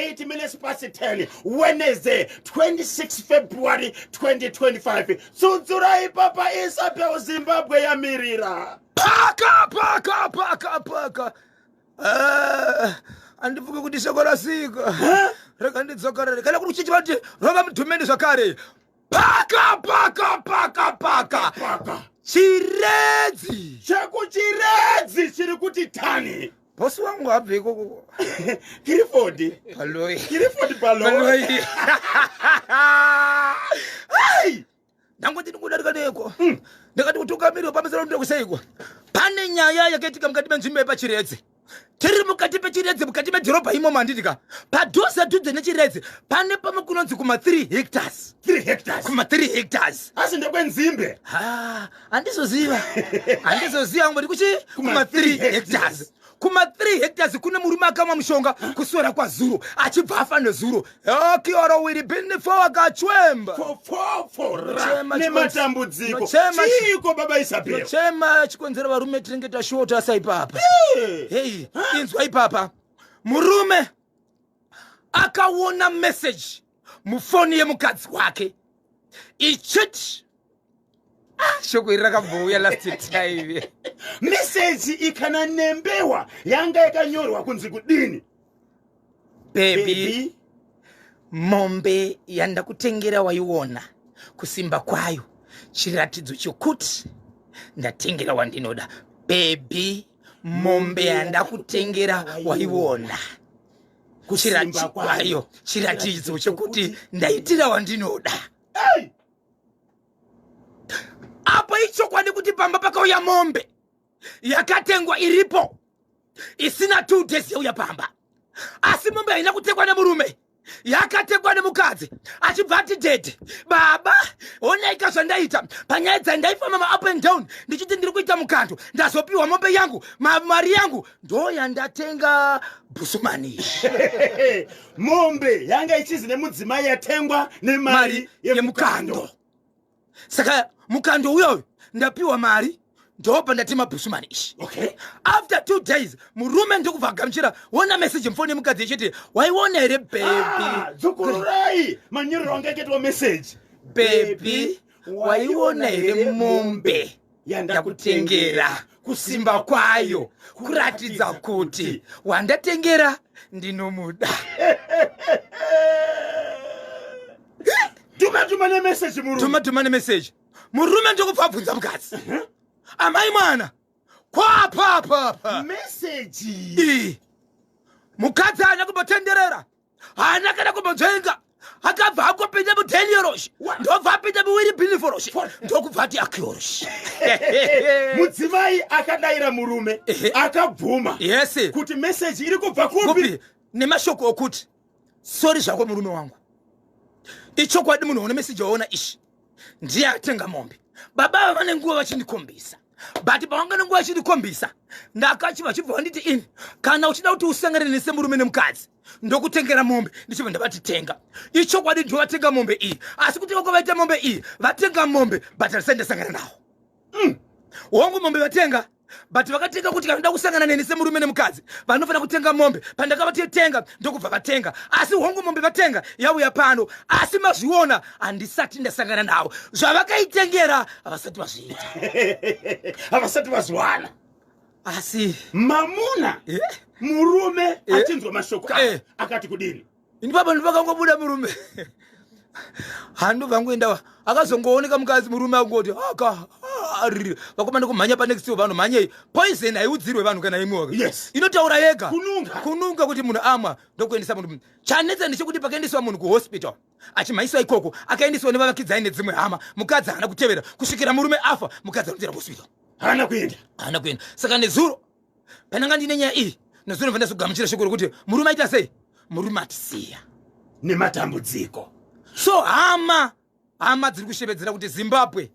8 minutes past 10, Wednesday 26 February 2025. Tsutsurai Papa Isabel, Zimbabwe yamirira. Paka paka paka paka. Ah, handifungi kuti shoko rasika. Rega ndidzokorere. Kana kuri kuchichi vati rova mudhumeni zvakare. Paka paka paka paka. Paka. Chiredzi. Chekuchiredzi chiri kuti tani. Bosi wangu abve ikoko. Kirifodi. Paloi. Kirifodi Paloi. Paloi. Hey! Ndangoti ndikudarika neko. Ndakati kutungamirwa pamusoro ndokuseiko. Pane nyaya yakaitika mukati menzvimbo yepachiredzi. Tiri mukati pechiredzi, mukati medhorobha imomo, handiti ka? Padhuze dhuze nechiredzi pane pamwe kunonzi kuma 3 hectares. 3 hectares. Kuma 3 hectares. Asi ndekwenzimbe. Ha, handizoziva. Handizoziva ngoti kuchi kuma 3 hectares. Kuma 3 hectares kune murume akamwa mushonga kuswera kwazuro achibva afa nezuro. Kioro wiri bini fo akachwemba. Fofofora Chema nematambudziko. Chema Chiiko Baba Isabel? Chema chikonzera varume tinenge tashota saipapa. Hey, inzwa ipapa. Murume akaona message mufoni yemukadzi wake ichiti, ah, shoko iri rakambouya last time. Meseji ikana nembewa yanga yakanyorwa kunzi kudini? Baby, mombe yandakutengera waiona, kusimba kwayo chiratidzo chokuti ndatengera wandinoda. Baby, mombe yandakutengera waiona, Kusimba chiratidzo kwayo kwayo chiratidzo chokuti ndaitira wandinoda. Hey! Apo ichokwadi kuti pamba pakauya mombe yakatengwa iripo isina 2 days yauya pamba, asi mombe haina kutengwa nemurume, yakatengwa nemukadzi, achibva ati, "Daddy, baba, onaika zvandaita panyaya dzandaifamba maup and down ndichiti ndiri kuita mukando. Ndazopiwa mombe yangu, mari yangu ndo yandatenga bhusumani." Mombe yanga ichizi nemudzimai yatengwa nemari mari yemukando. Yemukando. Saka mukando uyoyo ndapiwa mari, ndobva ndatema bhusumani ishi. After 2 days murume ndokubva agamuchira wona meseji mufoni yemukadzi ichiti, "Waiona here, baby?" Ah, dzokororai manyorero anga akaitwa meseji. "Baby, waiona here mombe yandakutengera? Kusimba kwayo kuratidza kuti wandatengera ndinomuda." Tuma tuma nemeseji murume. Tuma tuma nemeseji murume, ndokubva abvunza mukadzi, "Amai mwana, kwapapapa meseji?" Ii. Mukadzi haana kumbotenderera, haana kana kumbonzvenga, akabva akopinda mudhenioroshi, ndobva apinda muwiri bhiniforoshi, ndokubva ati akioroshi. Mudzimai akadayira murume, akabvuma kuti meseji iri kubva kupi? Kupi? Nemashoko okuti, "Sorry zvako murume wangu, ichokwadi munhu une meseji waona ishi ndiye atenga mombe. Baba ava vane nguva vachindikombisa, but pavanga nenguva vachindikombisa ndakachi vachibva vanditi ini kana uchida kuti usangane nesemurume nemukadzi ndokutengera mombe, ndichibva ndavati tenga. Ichokwadi ndivo vatenga mombe iyi, asi kuti vako vaita mombe iyi, vatenga mombe, but handisati ndasangana nawo. Hongu mombe vatenga, but vakatenga kuti kana da kusangana neni semurume nemukadzi vanofanira kutenga mombe. Pandakavati tenga, ndokubva vatenga, asi hongu mombe vatenga, yauya pano, asi mazviona handisati ndasangana navo. Zvavakaitengera havasati vazviita." Havasati vazwana. Asi mamuna murume achinzwa mashoko aya, akati kudini? Ndipapa ndipakangobuda murume, handobva ngoenda, akazongooneka mukadzi, murume angoti aka ariri vakomana kumhanya panext door. Vanhu mhanyei, poison haiudzirwe vanhu kana imwiwa. Inotaura yega. Kununga. Kununga kuti munhu amwa, ndokuendesa munhu. Chanetsa ndechekuti pakaendeswa munhu kuhospital, achimhanyiswa ikoko, akaendeswa nevavakidzai nedzimwe hama, mukadzi haana kutevera kusvikira murume afa. Mukadzi anotera kuhospital. Haana kuenda. Haana kuenda. Saka nezuro pananga ndine nyaya iyi, nezuro ndobva ndazogamuchira shoko rekuti murume aita sei? Murume atisiya. Nematambudziko. So hama dziri kushevedzera kuti Zimbabwe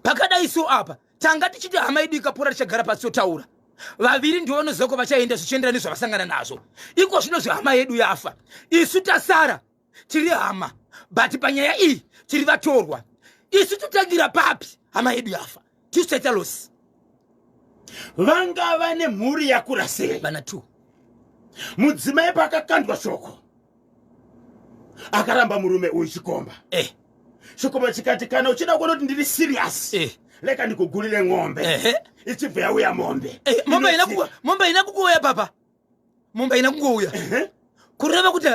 pakadai so apa tanga tichiti hama yedu ikapora tichagara pasi totaura. Vaviri ndivo vanoziva ko vachaenda zvichienderana nezvavasangana nazvo. Iko zvino zvehama yedu yafa, isu tasara tiri hama, but panyaya iyi tiri vatorwa. Isu totangira papi? Hama yedu yafa, tisu taita loss. Vangava nemhuri yakura sei? Vana two. Mudzimai paakakandwa shoko, akaramba murume uyu chikomba. Chikomba chikati, "Kana uchida kuona kuti ndiri serious, reka ndikugurire ng'ombe." Ichibva yauya mombe. Mombe haina Inotsika. Mombe haina kungouya, papa. Mombe haina kungouya. Kureva kuti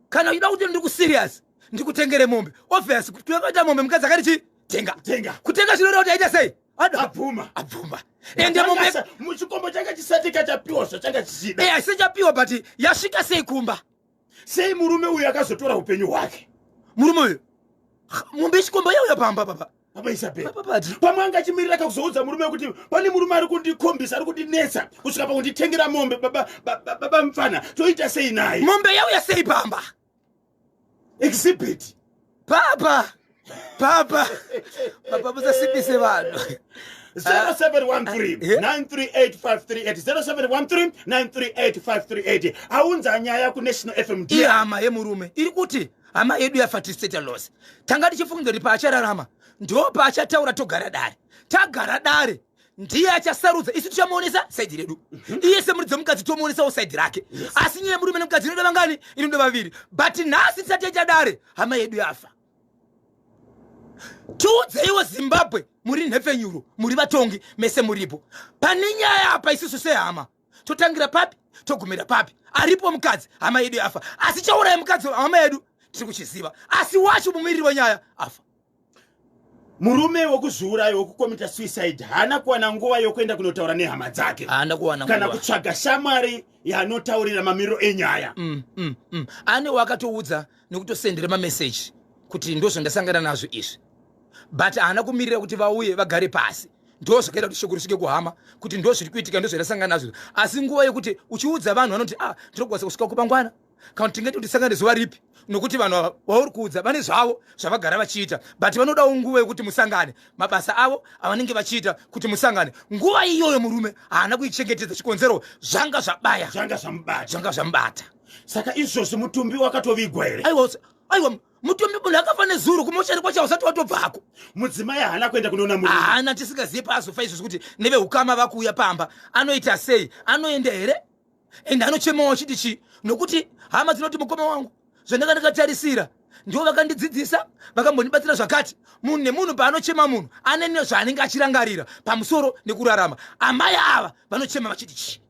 kana uchida kuti ndiri kuserious, ndikutengere mombe, obvious kuti mombe mukadzi akati chi tenga. Tenga. Kutenga zvinoreva kuti aita sei? Ada. Abvuma. Abvuma. Ende mombe Muchikomba changa chisati kachapiwa zvachanga chichida. Haisi chapiwa, but yasvika sei kumba? Sei murume uyu akazotora upenyu hwake? Murume uyu, mombe yechikomba yauya pamba, papa. Baba Isabel. Papa pati. Pamwe anga achimirira kakuzoudza murume kuti pane murume ari kundikombisa, ari kundinetsa kusvika pakunditengera mombe. Baba, baba, baba mufana, toita sei naye? Mombe yauya sei pamba? Exhibit. Papa, papa, papa, musasipise vanhu. 0713 938 538, 0713 938 538. Aunza nyaya kuNational FM. Ihama yemurume iri kuti hama yedu yafa, tistate loss. Tanga tichifunga kuti paachararama ndo paachataura, togara dare. Tagara dare, ndiye achasarudza. Isu tichamuonesa side redu, iye semuridzi wemukadzi tomuonesawo side rake. Asi nyaya yemurume nemukadzi inoda vangani? Inoda vaviri. But nhasi tisati taita dare, hama yedu yafa. Tiudzeiwo Zimbabwe, muri nhepfenyuro, muri vatongi, mese muripo. Pane nyaya apa, isusu sehama totangira papi, togumira papi? Aripo mukadzi, hama yedu yafa, asi chauraya mukadzi hama yedu tiri kuchiziva, asi wacho mumiriri wenyaya afa. Murume wekuzviuraya, wekukomita suicide, haana kuwana nguva yokuenda kunotaura nehama dzake Haana kuwana kana nguva. Kutsvaga shamwari yaanotaurira mamiriro enyaya. Ane wakatoudza nekutosendera mameseji kuti ndozvandasangana nazvo izvi, but haana kumirira kuti vauye vagare pasi. Ndo zvakaita kuti shoko risvike kuhama kuti ndo zviri kuitika, ndo zvandasangana nazvo. Asi nguva yekuti uchiudza vanhu, vanoti, "Ah, ndinokwanisa kusvika kupangwana," kana kuti, "Tingati kuti tisangane zuva ripi?" Nokuti vanhu ava vauri kuudza vane zvavo zvavagara vachiita, but vanodawo nguva yekuti musangane, mabasa avo avanenge vachiita kuti musangane. Nguva iyoyo murume haana kuichengetedza, chikonzero zvanga zvabaya. Zvanga zvamubata. Zvanga zvamubata. Saka izvozvi mutumbi wakatovigwa here? Aiwa, aiwa, mutumbi, munhu akafa nezuro, kumochari kwacho usati watobvako. Mudzimai haana kuenda kunoona murume? Haana. Tisingazive paazofa izvozvi kuti neveukama vakuuya pamba anoita sei, anoenda here, ende anochemawo achiti chii? Nokuti hama dzinoti, "Mukoma wangu, zvandanga ndakatarisira, ndivo vakandidzidzisa, vakambondibatsira zvakati." Munhu nemunhu paanochema, munhu ane zvaanenge achirangarira pamusoro nekurarama. Amai ava vanochema vachiti chii?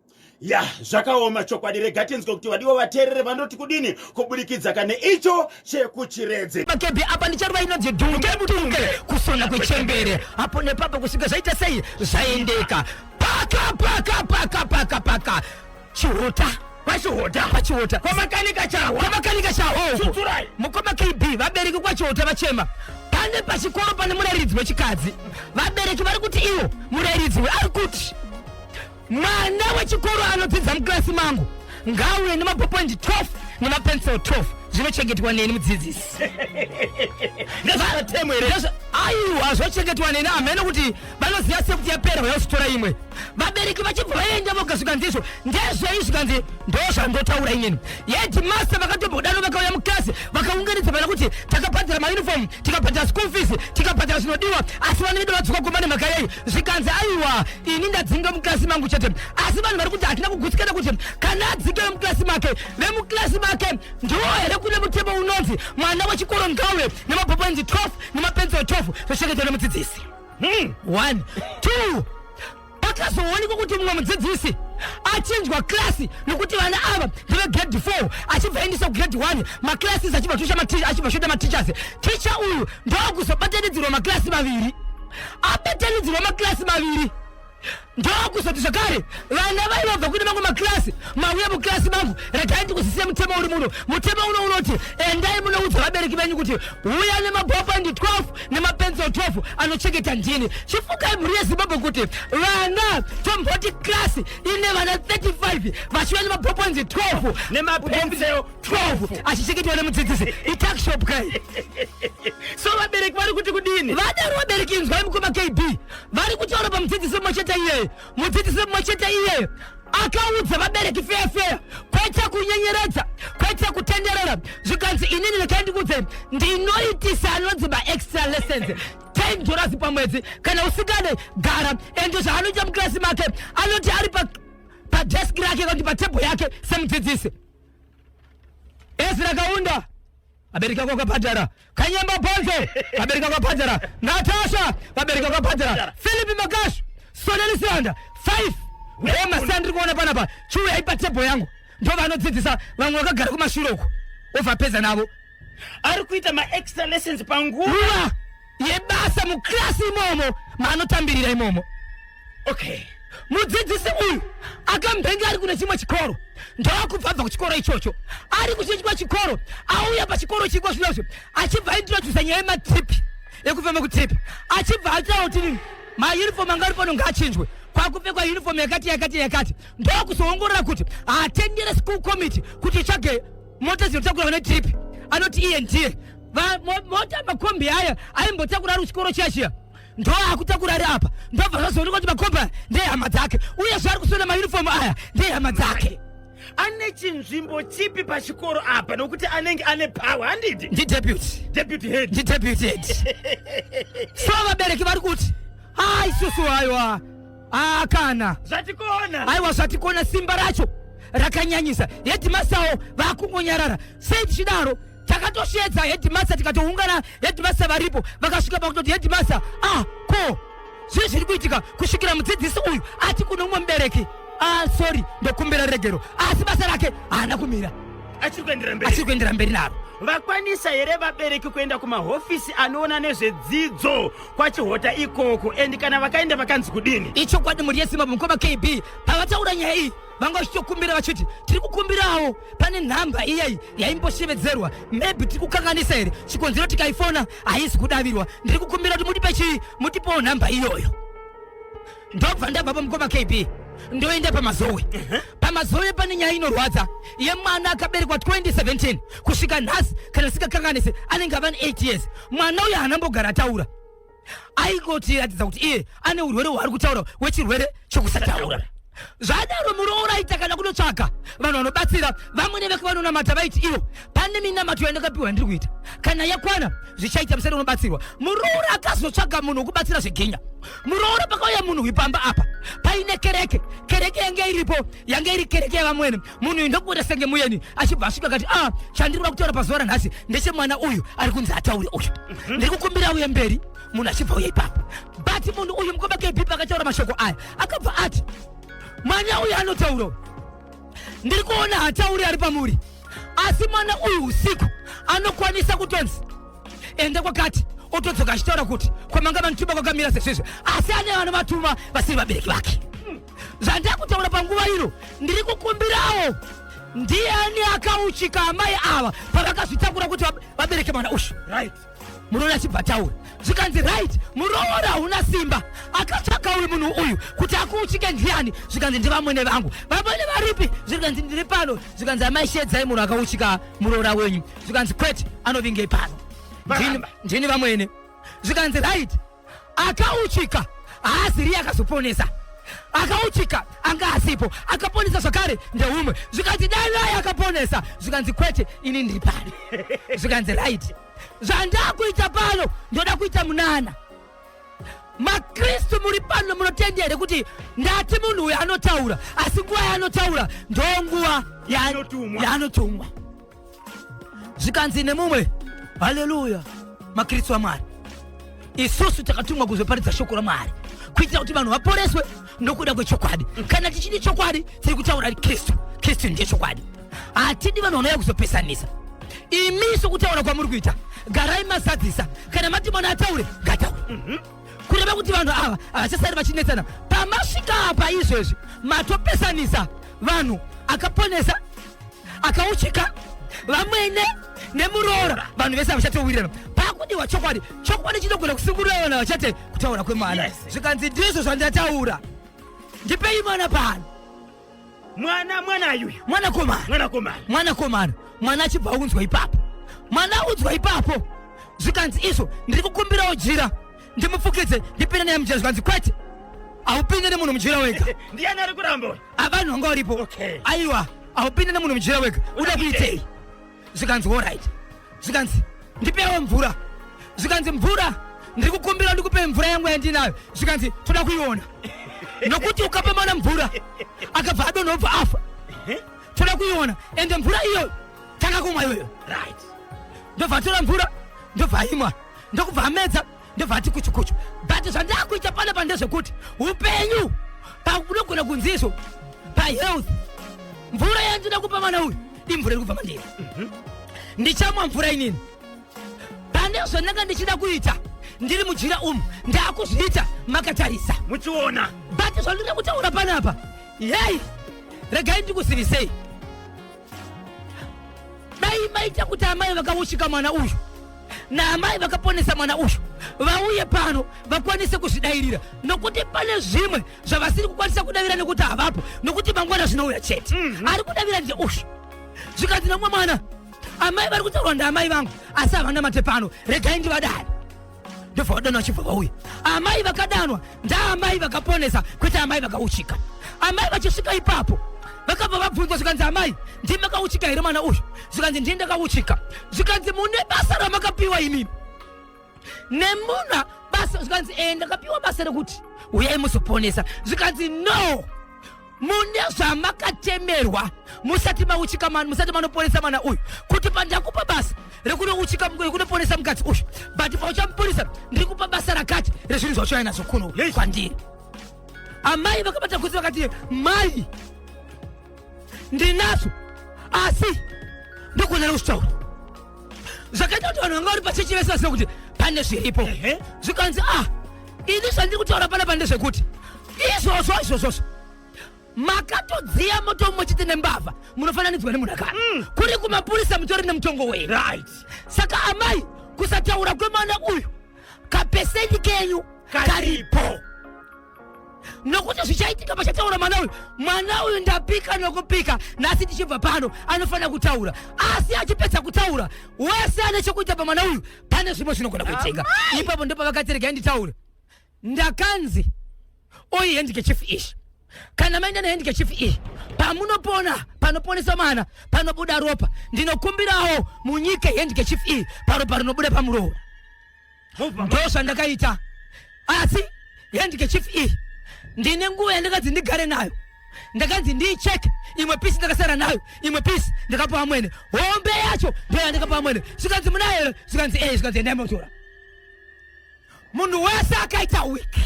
Ya, zvakaoma chokwadi. Rega tinzwe kuti vadiwa vateerere vanoti kudini kubudikidza kane icho chekuChiredzi. Makebhi apa ndicharova inonzi dunge dunge, kusona kwechembere apo nepapo kusvika zvaita sei, zvaendeka. Paka paka paka paka paka Chihuta. PaChihota. PaChihota. Kwamakanika Chahwa. Kwamakanika Chahwa. Tsutsurai. Mukoma KB, vabereki kwaChihota vachema. Pane pachikoro pane murairidzi wechikadzi. Vabereki vari kuti iwo murairidzi we ari kuti mwana wechikoro anodzidza mukirasi mangu ngauye nemaballpoint 12 nemapencil 12, zvinochengetwa neni mudzidzisi. Ndezvatemo here? Aiwa, zvochengetwa neni. Hamene kuti vanoziva sekuti yapera, vayozotora imwe. Vabereki vachibva vaenda voga, zvikanzi izvo ndezvei? Zvikanzi ndo zvandotaura inini. Headmaster vakatombodano, vakauya mukirasi, vakaunganidza vana kuti takabhadhara mauniform, tikabhadhara school fees, tikabhadhara zvinodiwa, asi vana vedu vadzoka kumba nemhaka yei? Zvikanzi aiwa, ini ndadzinga mukirasi mangu chete. Asi vanhu vari kuti hatina kugutsikana kuti kana adzinga vemukirasi make, vemukirasi make ndiwo here kune mutemo unonzi mwana wechikoro ngauye nemaballpoint 12 nemapencil 12, zvochengetwa nemudzidzisi? One, two, pakazoonekwa kuti mumwe mudzidzisi achinjwa klasi, nokuti vana ava ndeve grade 4, achibva aendesa kugrade 1, maclasses achibva tosha, achibva shota mateachers. Ticha uyu ndokuzobatanidzirwa maklasi maviri. Abatanidzirwa maklasi maviri, ndokuzoti zvakare vana vaivabva kune mamwe maklasi, "Mauya muklasi mangu, regai ndikuzivise mutemo uri muno. Mutemo uno unoti endai munoudza vabereki venyu kuti uya nemaballpoint 12 nemapencil 12, anochengeta ndini." Chifungai, mhuri yeZimbabwe, kuti vana, tomboti klasi ine vana 35, vachiuya nemaballpoint 12 nemapencil 12, achichengetwa nemudzidzisi. Ituckshop kai? So vabereki vari kuti kudini? Vadaro vabereki. Inzwai, mukoma KB, vari kutaura pamudzidzisi mumwe chete iyeye. Mudzidzisi mumwe chete iyeye akaudza vabereki feya feya, kwete kunyenyeredza, kwete kutenderera. Zvikanzi, "Inini rekai ndikudze, ndinoitisa anonzi maextra lessons, $10 pamwedzi. Kana usingade, gara." Ende zvaanoita mukirasi make, anoti ari pa Padeski rake kana kuti patebho yake semudzidzisi. Ezra Kaunda, vabereki vako vakabhadhara. Kanyemba Bonzo, vabereki vako vakabhadhara. Natasha, vabereki vako vakabhadhara. Philip Makashu, Soneli Sihanda, 5 ndo masandiri kuona panapa. Chiuyai patebho yangu. Ndovanodzidzisa vamwe vakagara kumashure uko, ovapedza navo. Ari kuita maextra lessons panguva yebasa muklasi imomo maanotambirira imomo. Okay. Mudzidzisi uyu akambenge ari kune chimwe chikoro, ndokubva abva kuchikoro ichocho, ari kuchimwe chikoro auya pachikoro chikwo zvinozvo, achibva aintrodusa nyaya yematripi, yekufema kutripi, achibva ataura kuti mauniform anga ari pano ngaachinjwe, kwakupfekwa uniform yakati yakati yakati. Ndokuzoongorora kuti haatendere school committee kuti itsvage mota dzinotakura vane trip. Anoti iye ndiye mota, makombi aya aimbotakura ari kuchikoro chiya chiya ndo akutakura ari apa. Ndobva zvazoonekwa kuti makombi aya ndehama dzake, uyezve ari kusona mauniform aya ndehama dzake. Ane chinzvimbo chipi pachikoro apa? Nokuti anenge ane power, handiti? Ndideputy. Deputy head. Ndideputy head. So vabereki vari kuti, "Ha, isusu aiwa, akana Zvatikona." Aiwa, zvatikona, simba racho rakanyanyisa. Headmasterwo vakungonyarara. Sei tichidaro? Takatosvedza headmaster, tikatoungana, headmaster varipo, vakasvika pakutoti headmaster, "Ah, ko zvii zviri kuitika?" Kusvikira mudzidzisi uyu ati kune umwe mubereki, "Ah, sorry, ndokumbira regero," asi basa rake haana kumira. Achiri kuendera mberi. Achiri kuendera mberi naro. Vakwanisa here vabereki kuenda kumahofisi anoona nezvedzidzo kwaChihota ikoko? And kana vakaenda, vakanzi kudini? Ichokwadi, mhuri yeZimbabwe, mukoma KB, pavataura nyaya iyi vanga vachitokumbira vachiti, "Tiri kukumbirawo, pane nhamba iyai yaimboshevedzerwa, maybe tiri kukanganisa here? Chikonzero tikaifona haisi kudavirwa. Ndiri kukumbira kuti mutipe chii, mutipewo nhamba iyoyo." Ndobva ndabva pamukoma KB, ndoenda paMazowe. PaMazowe pane nyaya inorwadza yemwana akaberekwa 2017 kusvika nhasi, kana singakanganise anenge ava ne8 years. Mwana uyu haana mbogara ataura, aingotiratidza kuti iye ane urwere hwaari kutaura, wechirwere chokusataura. Zvadaro, muroora aita kana kunotsvaga vanhu vanobatsira. Vamwene vake vanonamata vaiti ivo, "Pane minamato yandakapiwa ndiri kuita, kana yakwana zvichaita, musati unobatsirwa." Muroora akazotsvaga munhu wekubatsira zveginya. Muroora, pakauya munhu uyu pamba apa paine kereke, kereke yange iripo yange iri kereke yavamwene. Munhu uyu ndokubuda senge muyeni, achibva asvika akati, "Ah, chandiri kuda kutaura pazuva ranhasi ndechemwana uyu ari kunzi ataure uyu. Ndiri kukumbira uye mberi." Munhu achibva uya ipapo, but munhu uyu, mukoma KB, akataura mashoko aya, akabva ati, "Mwana uyu anotaura uyu, ndiri kuona hatauri ari pamuri, asi mwana uyu usiku anokwanisa kutonzi enda kwakati, otodzoka achitaura kuti kwamanga vanituma kwakamira sezvizvi, asi ane vana vatuma vasiri vabereki vake. Zvandakutaura panguva ino, ndiri kukumbirawo, ndiani akauchika amai ava pavakazvitakura kuti vabereke mwana uyu?" Muroora achibva taura, zvikanzi, "Right, muroora hauna simba. Akatsvaka uyu munhu uyu kuti akuuchike ndiani?" Zvikanzi, "Ndivamwene vangu." "Vamwene varipi?" Zvikanzi, "Ndiri pano." Zvikanzi, "Amai, shedzai munhu akauchika muroora wenyu." Zvikanzi, "Kwete, anovingei pano?" Varamba. "Ndini vamwene." Zvikanzi, "Right, akauchika haasiri akazoponesa, akauchika anga asipo, akaponesa zvakare ndeumwe." Zvikanzi, "Danai akaponesa." Zvikanzi, "Kwete, ini ndiri pano." Zvikanzi, "Right, zvandakuita pano ndoda kuita munana. Makristu muri pano, munotenda here kuti ndati munhu uyu anotaura, asi nguva yaanotaura ndonguva Yaanotumwa. yaanotumwa?" Zvikanzi nemumwe, "Haleluya, makristu amwari, isusu takatumwa kuzoparidza shoko ramwari kuitira kuti vanhu vaporeswe nokuda kwechokwadi. Kana tichidi chokwadi, tiri kutaura Kristu. Kristu ndiye chokwadi. Hatidi vanhu vanouya kuzopesanisa. Imi sokutaura kwamuri kuita, garai mazadzisa. Kana mati mwana ataure, ngataure." Kureva kuti vanhu ava havachasari vachinetsana. Pamasvika apa izvezvi matopesanisa vanhu, akaponesa, akauchika, vamwene nemuroora, vanhu vese havachatowirirana. Pakudiwa chokwadi. Chokwadi chinogona kusungurira vanhu, havachate kutaura kwemwana. Zvikanzi, "Ndizvo zvandataura, ndipei mwana pano." Mwana, mwana yuyu? Mwanakomana. Mwanakomana. Mwanakomana. Mwana achibva aunzwa ipapo. Mwana aunzwa ipapo, zvikanzi, "Izvo ndiri kukumbirawo jira ndimufukidze, ndipinde naye mujira." Zvikanzi, "Kwete, haupinde nemunhu mujira wega." Ndiani ari kuramba uyu? Avanhu vanga varipo. "Aiwa, haupinde nemunhu mujira wega, uda kuitei?" Zvikanzi, "Alright." Zvikanzi, "Ndipewo mvura." Zvikanzi, "Mvura, ndiri kukumbira ndikupe mvura yangu yandinayo." Zvikanzi, "Toda kuiona." Nokuti ukapa mwana mvura akabva adonha obva afa, toda kuiona. Ende mvura iyoyo tanga kumwa iyoyo. Right. Ndobva atora mvura, ndobva aimwa, ndokubva amedza, ndobva ati kuchu kuchu. But zvandakuita panapa ndezvekuti upenyu paunogona kunzi izvo pahealth, mvura yandinoda kupa mwana uyu imvura iri kubva mandiri. Ndichamwa mvura inini. Pane zvandanga ndichida kuita ndiri mujira umu, ndaakuzviita makatarisa. Muchiona. But zvandinoda kutaura panapa, yei, regai ndikuzivisei, dai maita kuti amai vakauchika mwana uyu naamai vakaponesa mwana uyu vauye pano vakwanise kuzvidayirira, nokuti pane zvimwe zvavasiri kukwanisa kudavira nekuti havapo, nokuti mangwana zvinouya chete. Ari kudavira ndeuyu. Zvikanzi nomwe mwana, amai vari kutaurwa ndaamai vangu, asi havana mate pano, regai ndivadane. Ndobva vadanwa, vachibva vauya. Amai vakadanwa ndaamai vakaponesa, kwete amai vakauchika. Amai vachisvika ipapo vakabva vabvunzwa, zvikanzi, "Amai, ndimi makauchika here mwana uyu?" Zvikanzi, "Ndini ndakauchika." Zvikanzi, "Mune basa ramakapiwa imimi nemuna basa?" Zvikanzi, "E, ndakapiwa basa rekuti uyai muzoponesa." Zvikanzi, "No, mune zvamakatemerwa musati mauchika mwana, musati manoponesa mwana uyu, kuti pandakupa basa rekunouchika, rekunoponesa mukadzi uyu, but pauchamuponesa ndiri kupa basa rakati rezvinhu zvauchauya nazvo kuno kwandiri." Amai vakabata kutsi, vakati, "Mai, ndinazvo, asi ndokuonera kuzvitaura." Zvakaita kuti vanhu vanga vari pachechi vese vazive kuti pane zviripo. Zvikanzi, "Ah, ini zvandiri kutaura panapa ndezvekuti izvozvo izvozvozvo makatodziya moto mumwe chete nembavha, munofananidzwa nemunhu akara kuri kumapurisa, mutori nemutongo wenyu." Saka amai, kusataura kwemwana uyu, kapeseni kenyu karipo, nokuti zvichaitika pachataura mwana uyu. Mwana uyu, ndapika nokupika nhasi tichibva pano, anofanira kutaura. Asi achipedza kutaura, wese ane chokuita pamwana uyu, pane zvimwe zvinogona kuitika. Ipapo ndopavakati, "Regai nditaure. Ndakanzi oyi handkerchief ishi, kana maenda nehandkerchief iyi pamunopona, panoponesa mwana panobuda ropa, ndinokumbirawo munyike handkerchief iyi paropa rinobuda pamuroora." Ndo zvandakaita. Asi handkerchief iyi ndine nguva yandakanzi ndigare nayo, ndakanzi ndiicheke. Imwe piece ndakasara nayo, imwe piece ndakapa amwene. Hombe yacho ndo yandakapa amwene. Zvikanzi, "Munayo here?" Zvikanzi, "E." Zvikanzi, "Endai motora." Munhu wese akaita wiki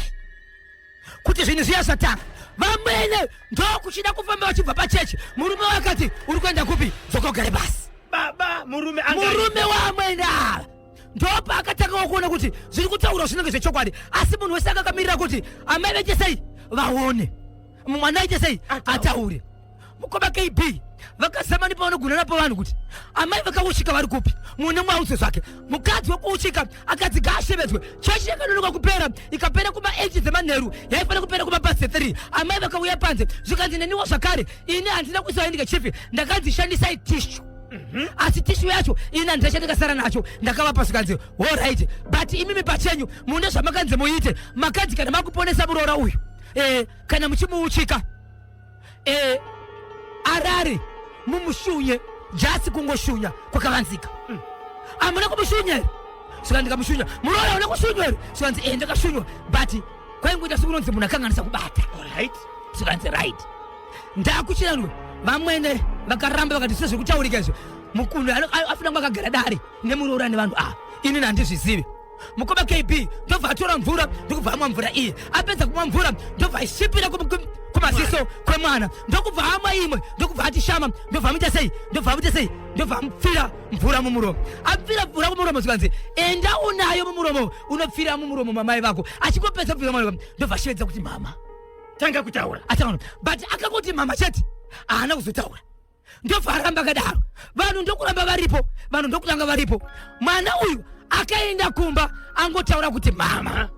kuti zvinhu zviya zvatanga. Vamwene ndokuchida kufamba vachibva pachechi, murume wakati, "Uri kuenda kupi? Dzokogare basi." Baba, murume. Murume wamwene ava ndopaakatangawo kuona kuti zviri kutaurwa zvinenge zvechokwadi. Asi munhu wese akakamirira kuti amai vaite sei, vaone mwana aite sei, ataure. Mukoma KB, vakazama nepavanogona napo vanhu kuti amai vakauchika vari kupi, mune mwaudzo zvake. Mukadzi wekuuchika akadzi ngaashevedzwe. Chechi yakanonoka kupera, ikapera kuma8 dzemanheru, yaifanira kupera kumapast 3. Amai vakauya panze, zvikanzi, "Neniwo zvakare ini handina kuisa handkerchief, ndakanzi shandisai tissue, asi tissue yacho ini handina chandakasara nacho, ndakavapa." Zvikanzi, "Alright, but imimi pachenyu mune zvamakanzi muite. Makanzi kana makuponesa muroora uyu, kana muchimuuchika, arare mumushunye, just kungoshunya kwakavanzika. Hamuna kumushunya here?" Saka, "Ndikamushunya." "Muroora una kushunywa here?" Zvikanzi, "E, ndakashunywa, but kwaingoita sekunonzi munhu akanganisa kubata." Zvikanzi, "Right, ndakuchiranwe." Vamwene vakaramba, vakati, "Sezvekutaurika izvo, mukunhu afuna kunge akagara dare nemuroora nevanhu ava, inini handizvizivi." Mukoma KB, ndobva atora mvura, ndokubva amwa mvura iye. Apedza kumwa mvura, ndobva aisvipira kumaziso kwemwana, ndokubva amwa imwe, ndokubva ati shama, ndobva amuita sei, ndobva amuita sei, ndobva amupfira mvura mumuromo. Apfira mvura mumuromo, zvikanzi, "Enda unayo mumuromo, unopfira mumuromo mamai vako." Achingopedza kupfira mwana, ndobva ashevedza kuti, "Mama." Tanga kutaura. Ataura, but akangoti mama chete, haana kuzotaura. Ndobva aramba akadaro. Vanhu ndokuramba varipo, vanhu ndokutanga varipo. Mwana uyu akaenda kumba angotaura kuti mama.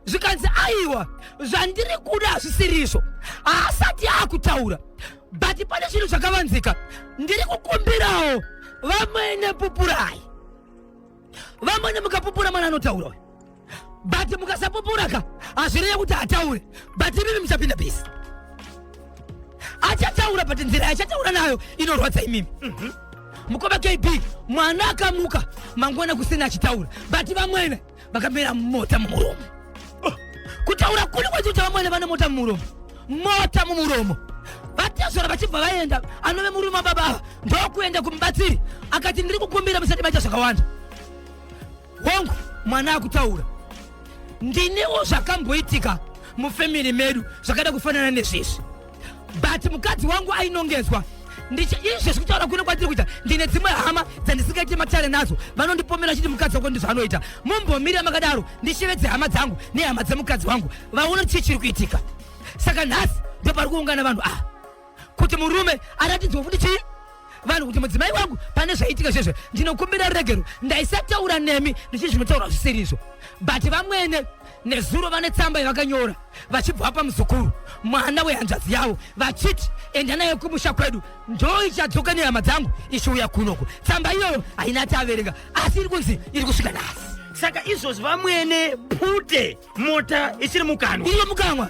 Zvikanzi, "Aiwa, zvandiri kuda hazvisirizvo. Haasati akutaura, but pane zvinhu zvakavanzika. Ndiri kukumbirawo vamwene, pupurai. Vamwene mukapupura, mwana anotaura uyu, but mukasapupura ka, hazvireve kuti hataure, but imimi muchapinda busy. Achataura, but nzira yachataura nayo inorwadza imimi." Mukoma KB, mwana akamuka mangwana kusina achitaura, but vamwene vakamera mota mumuromo. Kutaura kuri kwechikuti vamwene vane mota mumuromo. Mota mumuromo. Vatezvara vachibva vaenda, anove murume wababa ava ndokuenda kumubatsiri akati, ndiri kukumbira musati maita zvakawanda. Hongu, mwana akutaura, ndiniwo zvakamboitika mufamily medu zvakada kufanana nezvizvi, but mukadzi wangu ainongedzwa. Izvezvi kutaura kuno kwandiri kuita, ndine dzimwe hama dzandisingaiti matare nadzo, vanondipomera chiti mukadzi wako ndizvaanoita. Mumbomira makadaro, ndishevedze hama dzangu nehama dzemukadzi wangu vaone chii chiri kuitika. Saka nhasi ndopari kuungana vanhu ava kuti murume aratidzwe futi chii vanhu kuti mudzimai wangu pane zvaitika zvezve, ndinokumbira ruregero, ndaisataura nemi ndichi zvinotaura zvisiri izvo. But vamwene nezuro vane tsamba yavakanyora vachibva pamuzukuru, mwana wehanzvadzi yavo, vachiti enda naye kumusha kwedu, ndo ichadzoka nehama dzangu ichiuya kunoku. Tsamba iyoyo haina ati averenga, asi iri kunzi iri kusvika nhasi. Saka izvozvi vamwene pute mota ichiri mukanwa? Iriyo mukanwa.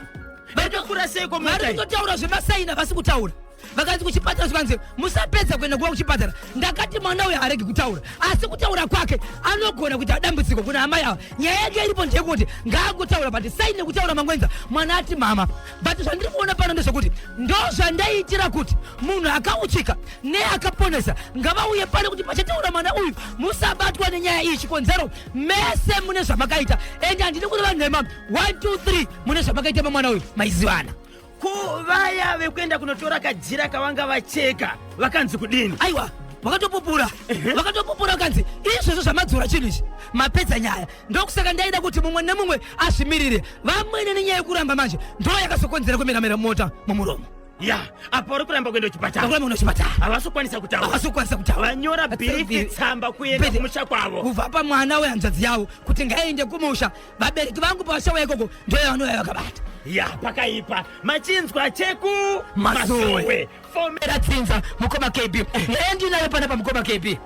Varikukura seiko mota vari iyi? Kutotaura zvemasaina vasi kutaura. Vakanzi kuchipatara, zvikanzi musapedza kuenda kuva kuchipatara. Ndakati mwana uyu haaregi kutaura, asi kutaura kwake anogona kuita dambudziko kuna amai ava. Nyaya yake iripo ndeyekuti ngaangotaura, but saini kutaura mangwenza mwana ati mama. But zvandiri kuona pano ndezvekuti ndo zvandaiitira kuti munhu akauchika neakaponesa ngavauye pano kuti pachataura mwana uyu musabatwa nenyaya iyi. Chikonzero, mese mune zvamakaita, ende handidi kureva nhema. 1 2 3, mune zvamakaita pamwana uyu, maizivana. Ko vaya vekuenda kunotora kajira kavanga vacheka vakanzi kudini? Aiwa, vakatopupura, vakatopupura, vakanzi izvozvo zvamadzora chinhu ichi, mapedza nyaya. Ndokusaka ndaida kuti mumwe nemumwe azvimirire. Vamwene nenyaya yekuramba manje ndo yakazokonzera kumeramera mota mumuromo. Ya, apa vari kuramba kuenda kuchipatara. Vakuramba kuenda kuchipatara. Havasi kukwanisa kutaura. Havasi kukwanisa kutaura. Vanyora bhirifi tsamba kuenda kumusha kwavo. Kubva pamwana wehanzvadzi yavo kuti ngaende kumusha, vabereki vangu pavachauya ikoko ndo yavanouya vakabata. Ya, pakaipa. Machinzwa cheku Masowe. Fomera. Ratsinza mukoma KB, nyaya ndinayo panapa mukoma KB,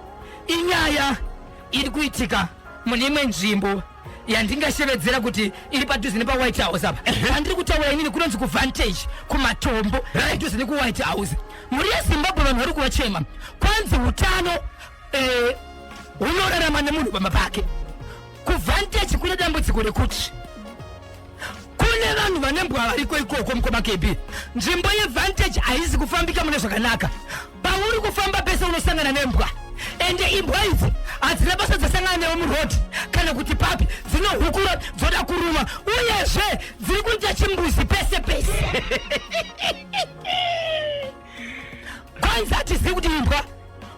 inyaya iri kuitika mune imwe nzvimbo yandingashevedzera kuti iri padhuze nepaWhite House apa. Pandiri kutaura inini kunonzi kuVantage, kumatombo, padhuze nekuWhite House. Mhuri yeZimbabwe, vanhu vari kuvachema kwanzi utano hunorarama nemunhu pamba pake. KuVantage kune dambudziko rekuti kune vanhu vane mbwa variko ikoko. Mukoma KB, nzvimbo yeVantage haisi kufambika mune zvakanaka. Pauri kufamba pese unosangana nembwa, ende imbwa idzi hadzina basa dzasangana newe muroad kana kuti papi, dzinohukura dzoda kuruma. Uyezve dziri kuita chimbuzi pese pese. Kwanzi hatizivi kuti imbwa,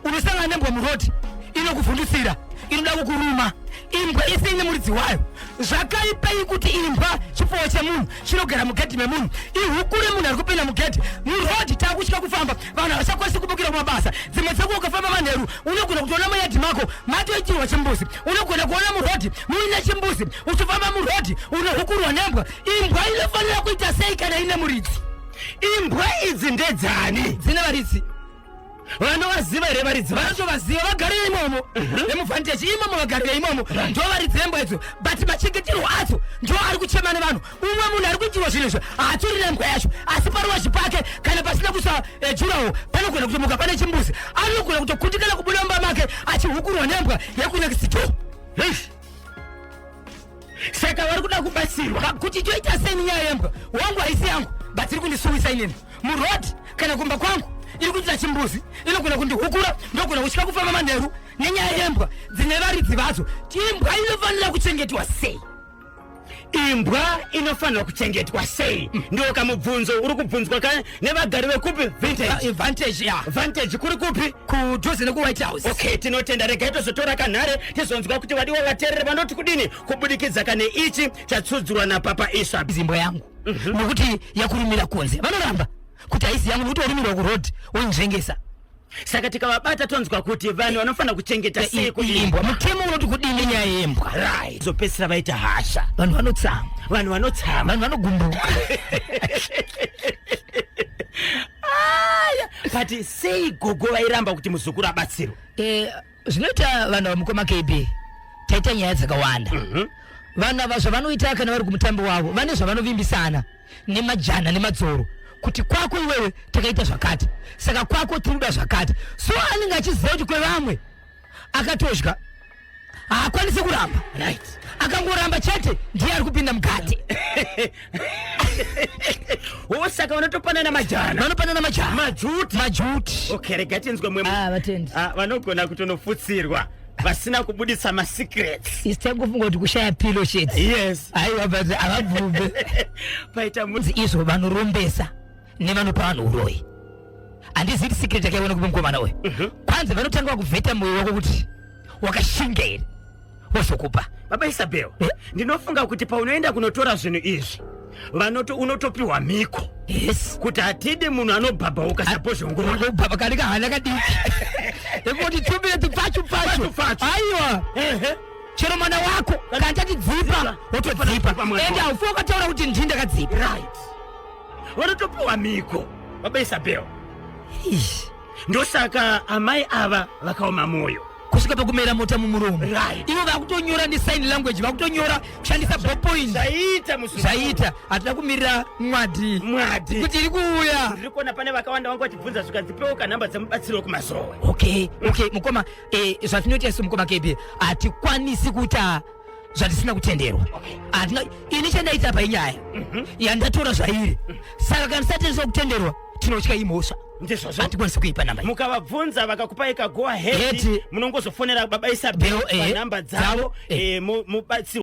unosangana nembwa muroad inokuvhundusira, inoda kukuruma, imbwa isi ine muridzi wayo. Zvakaipei kuti imbwa chipfuwo chemunhu chinogara mugedhi memunhu, ihukure munhu ari kupinda mugedhi? Muroad takutya kufamba, vanhu havachakwanisi kubukira kumabasa. Dzimwe dzekuwa ukafamba manheru unogona kutoona muyadhi mako matoitirwa chimbuzi. Unogona kuona muroad muine chimbuzi. Uchifamba muroad unohukurwa nembwa. Imbwa inofanira kuita sei kana ine muridzi? Imbwa idzi ndedzani? Dzine varidzi. Vanovaziva here varidzi vacho? Vanotovaziva, vagarire imomo vemuVantage imomo, vagarire imomo, ndo varidzi vembwa idzo. But machengeterwo adzo ndo ari kuchema nevanhu. Umwe munhu ari kuitirwa zvinhu izvo haatori nembwa yacho, asi paruwazhi pake kana pasina kuisa durawall panogona kutomuka pane chimbuzi. Anogona kutokundikana kubuda mumba make achihukurwa nembwa yekunext door. Eish. Saka vari kuda kubatsirwa. Kuti toita sei nenyaya yembwa? Wangu haisi yangu, but iri kundisuwisa inini muroad kana kumba kwangu iri kuitira chimbuzi, inogona kundihukura, ndogona kutya kufamba manheru nenyaya yembwa dzine varidzi vadzo. Imbwa inofanira kuchengetwa sei? Imbwa inofanirwa kuchengetwa sei? Ndiwo kamubvunzo uri kubvunzwa ka nevagari vekupi? Vintage. Vantage, ya. Vantage kuri kupi? Kudhuze nekuWhite House. Okay, tinotenda. Regai tozotora kanhare tizonzwa kuti vadiwa vateereri vanoti kudini kubudikidza kane ichi chatsudzurwa napapa Iswa. Imbwa yangu nokuti yakurumira kunze, vanoramba kuti haisi yangu nokuti warumirwa kuroad woinzvengesa. Saka tikavabata tonzwa kuti vanhu vanofanira kuchengeta sei imbwa, mutemo unoti kudini nyaya yembwa. Right, zopedzisira vaita hasha. Vanhu vanotsama. Vanhu vanotsama. Vanhu vanogumbuka. Aya, but sei gogo vairamba kuti muzukuru abatsirwe? Zvinoita vanhu vamukoma KB, taita nyaya dzakawanda. Vanhu ava zvavanoita kana vari kumutambo wavo, vane zvavanovimbisana nemajana nemadzoro kuti kwako iwewe takaita zvakati, saka kwako tiri kuda zvakati. So anenge achiziva kuti kwevamwe akatodya. Haakwanisi kuramba. Akangoramba chete, ndiye ari kupinda mukati. O, saka vanotopanana majana. Vanopanana majana. Majuti. Majuti. Okay, rega tinzwe mwe. Ah, vatendi. Ah, vanogona kutonofutsirwa vasina kubudisa masecrets. Isi tangofunga kuti kushaya pilo chete. Aiwa, but havabvumbe. Paita Kunzi izvo vanorombesa nevanopa vanhu uroyi, handizivi kuti secret yakaiona kupi mukomana uyu. Kwanza vanotanga vakuvheta mwoyo wako kuti wakashinga here, vozokupa. Baba Isabel, Eh? ndinofunga kuti paunoenda kunotora zvinhu izvi, vanoto unotopiwa mhiko kuti hatidi munhu anobhabhauka sabhozhongora. Baba kani kahana kadiki ekuti tumire tipachu pachu. Pachu, pachu. Aiwa, chero mwana wako kana chatidzipa, wotodzipa. Dzipa mwana Ende wako. haufi wakataura kuti ndini ndakadzipa. Right, vanotopiwa mhiko, baba Isabel. Ish. Ndosaka amai ava vakaoma mwoyo. Kusvika pakumera mota mumuromo. Ivo vakutonyora nesign language, vakutonyora kushandisa ballpoint. Zvaita musi. Zvaita, hatina kumirira mwadhi. Mwadhi. Kuti iri kuuya. Ndiri kuona pane vakawanda vanga vachibvunza, zvikanzi kanhamba dzemubatsiro wekumasowe. Okay, mukoma, zvatinoita isu, mukoma KB, hatikwanisi kuita zvatisina kutenderwa. Hatina. Ini chandaita pa inyaya yandatora zvairi, saka kana tisati kutenderwa, tinotya imhosva. Ndizvozvo. Hatikwanisi kuipa namba iyi. Mukavabvunza vakakupai kago ahead, Head. munongozofonera baba Isabel Bel, panhamba dzavo. Dzavo. Mubatsirwe.